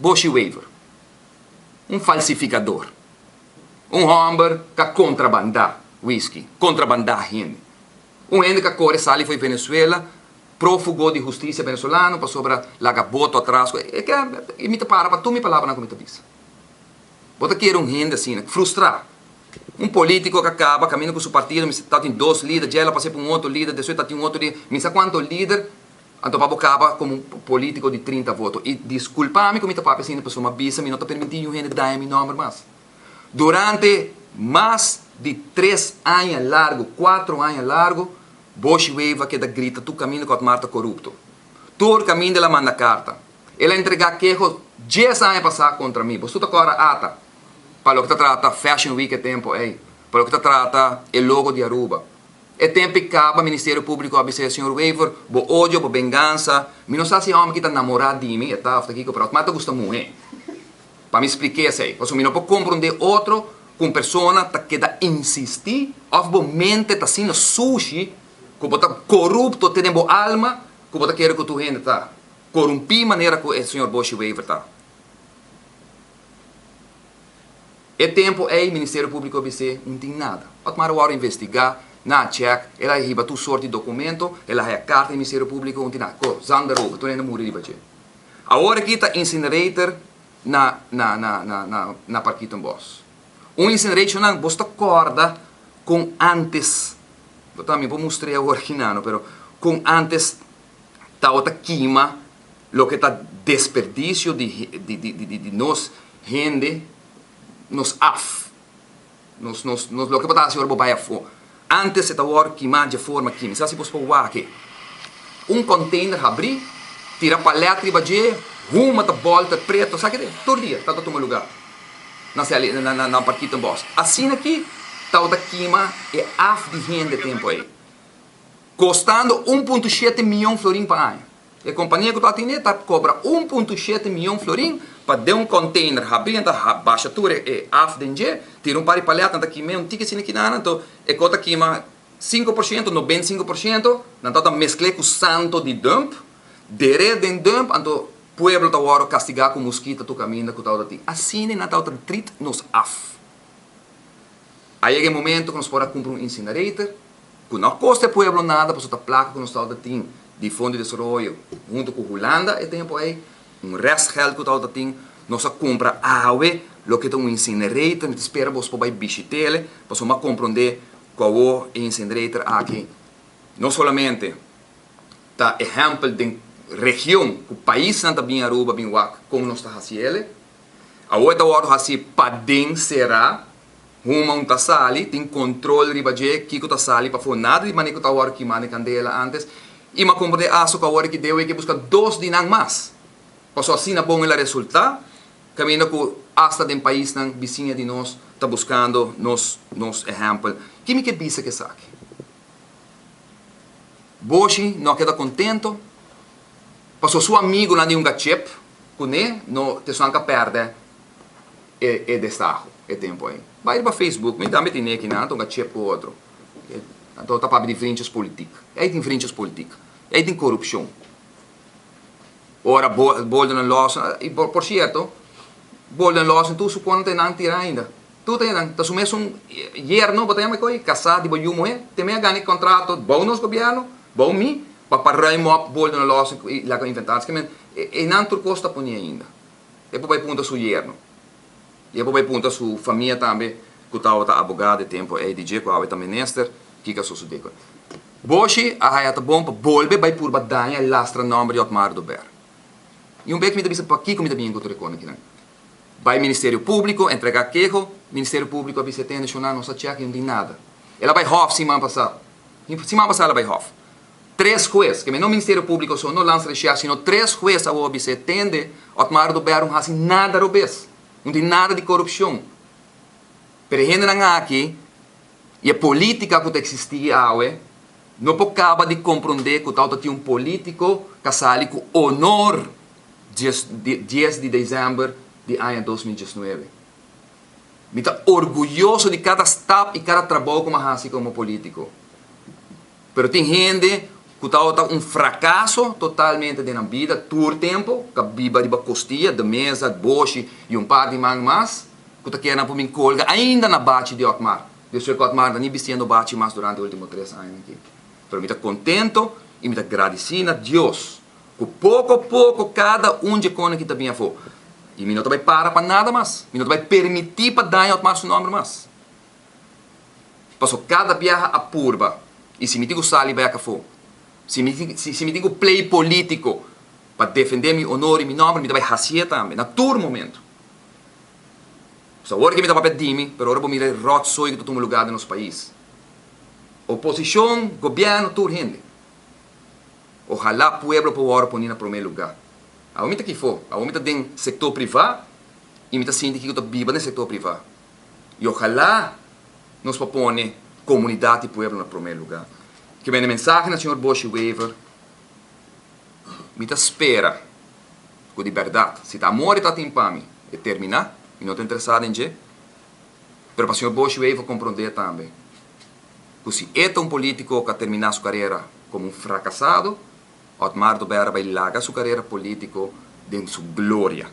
Booshi Wever. Un falsificador. Un homber ca contrabanda whisky, contrabanda hende. Un hende ca core sali fo'i Venezuela, profugo di husticia venezolano pasobra laga boto atras. E ke, y mi ta para pa tur mi palabranan cu mi ta bisa. Bo ta kere un hende asina, frustra. Un politico ca caba caminda cu su partido, mi sa tin dos lider, dje el a pasa pa un otro lider, despues ta tin un otro lider, mi sa cuanto lider. Anto pa bo kaba komo un politiko di trinta voto. I diskulpa mi ku mi ta papia asina pasobra mi a bisa mi no ta permití niun hende daña mi nòmber mas. Durante mas di tres aña largu, kuatro aña largu, Boshi Wever a keda grita tur kaminda ku Otmar ta korupto. Tur kaminda el a manda karta. El a entregá keho dies aña pasá kontra mi. Boso ta kòrda ata pa loke ta trata Fashion Week e tempu ei, pa loke ta trata e logo di Aruba. E tempu i kaba Ministerio Publico a bis'é, Señor Wever, bo odio, bo bengansa, mi no sa si e hòmber ki ta namorá di mi, e ta òf ta kiko, pero Otmar ta gusta muhé. Pa mi splik'é esei, pasobra mi no por komprondé otro ku un persona ta keda insistí òf bo mente ta asina sushi ku bo ta korupto te den bo alma ku bo ta kere ku tur hende ta korumpí manera ku e señor Boshy Wever ta. E tempo ei Ministerio Publico a bis'é un tin nada. Otmar a wòrdu investigá, nan a chèk, el a hiba tur sort di dokumento, el a haya karta di Ministerio Publico, un tin nada. Ko, zand erover, tur hende muri riba dje. Awor aki ta incinerator na na na na na na Parkietenbos. Un incineration nan, bos ta kòrda kon ántes, bo ta mi por mustr'é awor aki nano, pero kon ántes tabata kima loke ta desperdicio di di di di di nos hende, nos af, nos nos nos loke bo ta hasi ora bo bai afó. Antes e ta wòrdu kimá dje forma aki. Mi sa si bos por wak e. Un container habrí, tira palet riba dje, huma ta bòlta preto, sa kende? Tur dia ta ta tuma lugá na seli na na na Parkietenbos. Asina ki tabata kima e af di hende tempu ei. Kostando un punto shete mion florin pa aña. E kompania ku ta atendé ta kobra un punto shete mion florin pa den un kònteiner habrí nan ta basha tur e af den dje, tira un par di palèt nan ta kim'é un tiki asina kinan anto e kos ta kima 5%, 95%, nan ta ta meskl'é ku santo di dump, der'é den dump anto pueblo ta wòrdu kastigá ku muskita tur kaminda ku tabata tin. Asina nan tabata trit nos af. A yega e momento ku nos por a kumpra un incinerator ku no a kosta e pueblo nada pasobra ta plaka ku nos tabata tin di Fondo di Desaroyo huntu ku Hulanda e tempu ei, un restgeld ku tabata tin, nos a kumpra awe loke ta un incinerator, mi ta spera boso por bai bishit'el pasobra mi a komprondé ku awo e incinerator aki no solamente ta ehèmpel den region ku paisnan ta bin Aruba bin wak kon nos ta hasi el, awo e ta wòrdu hasi paden será. Huma un ta sali, tin control riba dje, kico ta sali pafó, nada di manera cu ta awor kima den candela antes, y m'a comprende aso cu awor ki dewe ke busca dos di nan mas, paso asina bon el a resulta, caminda cu hasta den paisnan bisiña di nos ta buscando nos nos ehempel. Ki mi ke bisa cu esaki? Boshi no a keda contento, paso su amigonan di hunga chip cune no tesonan ca perde. E e destaho e tempo ei. Bai riba Facebook, mi tambe tin neki nan, tonga chep ku otro. Anto ta papia di vriendjespolitiek. Ei tin vriendjespolitiek. Ei tin korupshon. Ora Bolden en Lawson, i por sierto, Bolden en Lawson tur su konta nan tira ainda. Tur ta nan, ta su mesun yerno, bo ta yama koi, kasá di bo yu muhé, te me a gana e kontrato bou nos gobièrnu, bou mi, pa pa ruim op Bolden en Lawson i laga inventaris. Ke men, einan tur kos ta poni ainda. E por bai puntra su yerno. I e por bai puntra su famia tambe ku tabata abogado e tempu ei di dje ku awe ta minister, kiko a sosodé ku e. Boshi a haya ta bon pa bolbe bai purba daña e lastra nòmber di Otmar Oduber. I un bek mi ta bisa pakiko mi ta bin ku tur e kos akinan. Bai Ministerio Públiko, entregá keho, Ministerio Públiko a bisa e tende shonnan nos a chèk i no tin nada. El a bai hòf siman pasá. Siman pasá el a bai hòf. Tres hues, ke men no Ministerio Públiko so, no Landsrecherche, sino tres hues awor a bis'é, Tende, Otmar Oduber un hasi nada robes, un tin nada di korupshon. Pero e hendenan aki i e polítika ku ta eksistí awe no por kaba di komprondé ku tawata tin un polítiko ku a sali ku honor dies di desèmber di aña 2019. Mi ta orguyoso di kada stap i kada trabou ku mi a hasi komo polítiko. Pero tin hende Ku tabata un frakaso totalmente den nan bida tur tempu, ku a biba riba kostia, de mesa, boshi i un par di man mas, ku ta kere nan por bin kolga ainda na bachi di Otmar. Despues ku Otmar ta ni bistiendo bachi mas durante e ultimo tres añanan aki. Pero mi ta kontento i mi ta gradisí na Dios ku poko poko kada un dje kona ki ta bin afó. I mi no ta bai para pa nada mas. Mi no ta bai permití pa daña Otmar su nòmber mas. Paso kada biaha a purba y si mi tin cu sali bay acafo, si mi si mi tin cu play politico pa defende mi honor y mi nomber mi ta bay hacié tambe na tur momento. So awor ke mi ta papia di mi, pero ora bo mira e rotzooi cu ta tuma lugar den nos pais. Oposicion, gobierno, tur hende. Ojalá pueblo por worde poni na prome lugar. Awor mi ta kifo, awor mi ta den sector priva y mi ta sinti kico ta biba den sector priva. Y ojalá nos por pone comunidad y pueblo na prome lugar. Ke mende mensahe na señor Boshy Wever, mi ta spera cu di berdad, si ta amor e ta tin pa mi, e termina, mi no ta interesa den dje, pero pa señor Boshy Wever compronde tambe cu si e ta un politico cu a termina su carera como un fracasado, Otmar Dober a bay laga su carera politico den su gloria.